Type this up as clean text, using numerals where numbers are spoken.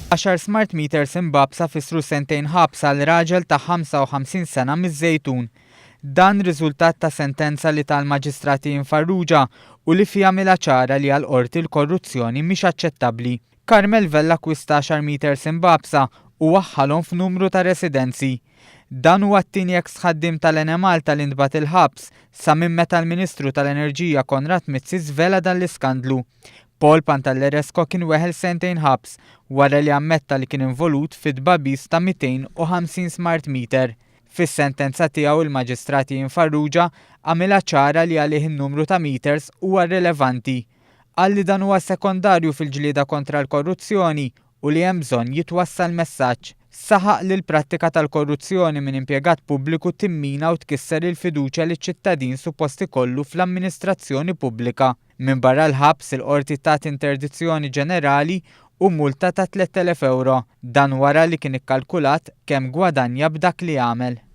Għaxar smart meters imbagħbsa fissru sentejn ħabs għal raġel ta' 55 sena miż-Żejtun. Dan riżultat ta' sentenza li ta l-Maġistrat Ian Farrugia u li fiha għamilha ċara li għall-Qorti l-korruzzjoni mhix aċċettabbli. Carmel Vella akkwista għaxar meters imbagħbsa u waħħalhom f'numru ta' residenzi. Dan huwa t-tieni eks ħaddiem tal-Enemalta li ntbagħat il-ħabs sa minn meta l-Ministru tal-Enerġija Konrad Mizzi żvela dan l-iskandlu. Paul Pantalleresco kien weħel sentejn ħabs wara li ammetta li kien involut fit-tbagħbis ta' 250 smart meter. Fis-sentenza tiegħu il-Maġistrat Ian Farrugia għamilha ċara li għalih in-numru ta' meters huwa rrilevanti. Qal li dan huwa sekondarju fil-ġlieda kontra l-korruzzjoni u li hemm bżonn jitwassal messaġġ. Saħaq li l-prattika tal-korruzzjoni minn impjegat pubbliku timmina u tkisser il-fiduċja li ċ-ċittadin suppost ikollu fl-amministrazzjoni pubblika. Minbarra l-ħabs, il-Qorti tat interdizzjoni ġenerali u multa ta' 3,000 ewro. Dan wara li kien ikkalkulat kemm gwadanja b'dak li għamel.